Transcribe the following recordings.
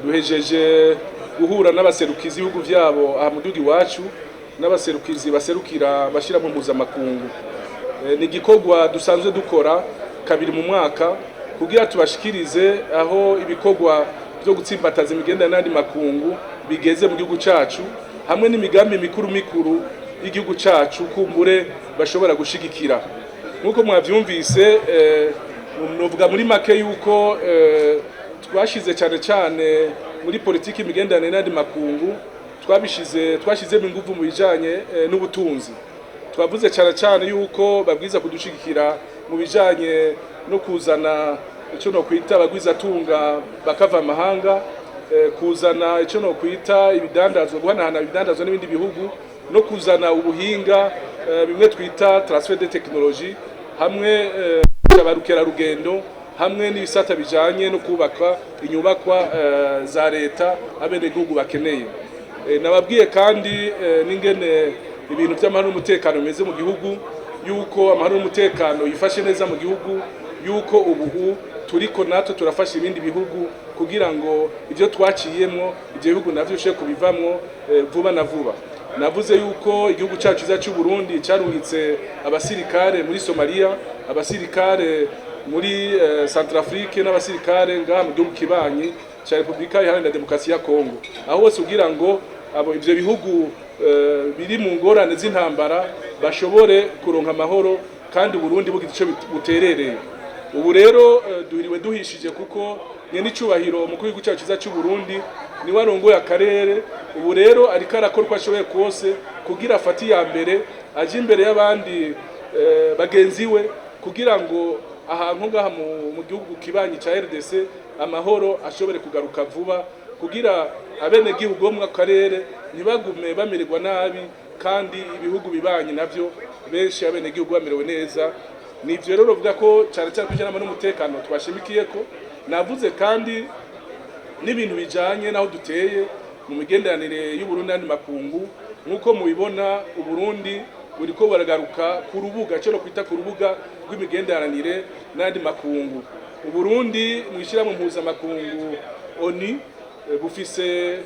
Duhejeje guhura n'abaserukizi b'ibihugu vyabo aha mu gihugu iwacu, n'abaserukizi baserukira amashirahamwe mpuzamakungu. Ni igikorwa dusanzwe dukora kabiri mu mwaka kugira tubashikirize aho ibikorwa vyo gutsimbataza imigenderanire n'ayandi makungu bigeze mu gihugu cacu, hamwe n'imigambi mikuru mikuru y'igihugu cacu kumbure bashobora gushigikira. Nk'uko mwavyumvise, novuga muri make yuko twashize cyane cyane muri politiki imigenderanire n'ayandi makungu, twashizemo inguvu mu bijanye n'ubutunzi. Twavuze cyane cyane yuko babwiza kudushigikira mu bijanye no kuzana icyo no kwita abagwizatunga bakava amahanga, kuzana icyo no kwita ibidandazwa, guhanahana ibidandazwa n'ibindi bihugu, no kuzana ubuhinga, bimwe twita transfert de technologie, hamwe abarukerarugendo, hamwe n'ibisata bijanye no kubaka inyubakwa za leta abenegihugu bakeneye. Nababwiye kandi n'ingene ibintu by'amahoro n'umutekano bimeze mu gihugu, yuko amahoro n'umutekano yifashe neza mu gihugu, yuko ubu turiko natwe turafasha ibindi bihugu kugira ngo ibyo twaciyemwo ibyo bihugu navyo bishobore kubivamwo vuba na vuba. Navuze yuko igihugu cyacu cyiza cy'u Burundi cyarungitse abasirikare muri Somalia, abasirikare muri Centrafrique n'abasirikare ngaha mu gihugu kibanyi cya Repubulika Iharanira Demokarasi ya Kongo, aho hose kugira ngo abo ivyo bihugu biri mu ngorane z'intambara bashobore kuronka amahoro, kandi Burundi bugize ico buterereye. Ubu rero duhiriwe duhishije kuko nyene icubahiro umukuru w'igihugu cyacu cyiza cy'u Burundi niwe arongoye akarere. Ubu rero ariko arakora uko ashoboye kose kugira afate iya mbere, aje imbere y'abandi bagenzi we, kugira ngo ahantu ngaha mu gihugu kibanyi ca RDC amahoro ashobore kugaruka vuba, kugira abenegihugu bo mu karere ntibagume bamererwa nabi, kandi ibihugu bibanyi navyo benshi abenegihugu bamerewe neza. Nivyo rero ruvuga ko cyane cyane kujyanama n'umutekano twashimikiye ko. Navuze kandi n'ibintu bijanye naho duteye mu migenderanire y'Uburundi n'andi makungu. Nk'uko mubibona, Uburundi buriko buragaruka ku rubuga, cyo no kwita ku rubuga rw'imigenderanire n'andi makungu. Uburundi mu ishyirahamwe mpuzamakungu ONU bufise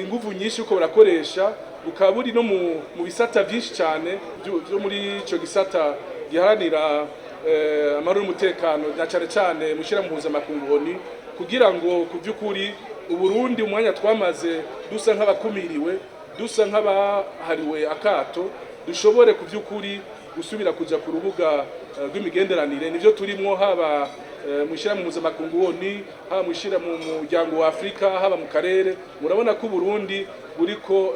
inguvu nyinshi uko burakoresha, bukaba buri no mu bisata byinshi cyane byo muri ico gisata giharanira amahoro n'umutekano, na cyane cyane mu ishyirahamwe mpuzamakungu ONU, kugira ngo ku by'ukuri Uburundi, umwanya twamaze dusa nk'abakumiriwe, dusa nk'abahariwe akato, dushobore ku by'ukuri gusubira kuja ku rubuga rw'imigenderanire. Nivyo turimwo, haba mu ishyirahamwe mpuzamakungu ONU, haba mu ishyira mu muryango wa Afurika, haba mu karere. Murabona ko Uburundi buriko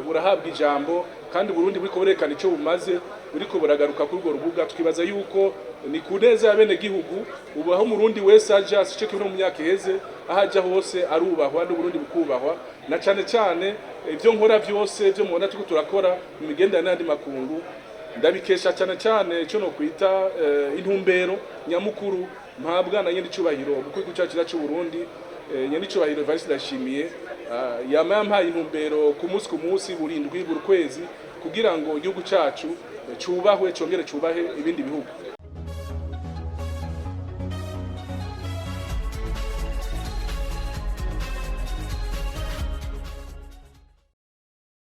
burahabwa ijambo, kandi Uburundi buriko burekana ico bumaze, buriko buragaruka kuri urwo rubuga. Twibaza yuko ni ku neza y'abenegihugu. Ubu aho Umurundi wese aja, sico kimwe mu myaka iheze, aho aja hose arubahwa, n'Uburundi bukubahwa. Na cane cane ibyo nkora vyose, ibyo mubona turiko turakora mu migenderanire n'andi makungu, ndabikesha cyane cyane icyo no kwita intumbero nyamukuru mpabwa na nyene icubahiro umukuru w'igihugu cyacu cy'u Burundi, nyene icubahiro Evariste Ndayishimiye. Yama yampaye intumbero ku munsi ku munsi, burindwi, buri kwezi, kugira ngo igihugu cacu cubahwe, congere cubahe ibindi bihugu.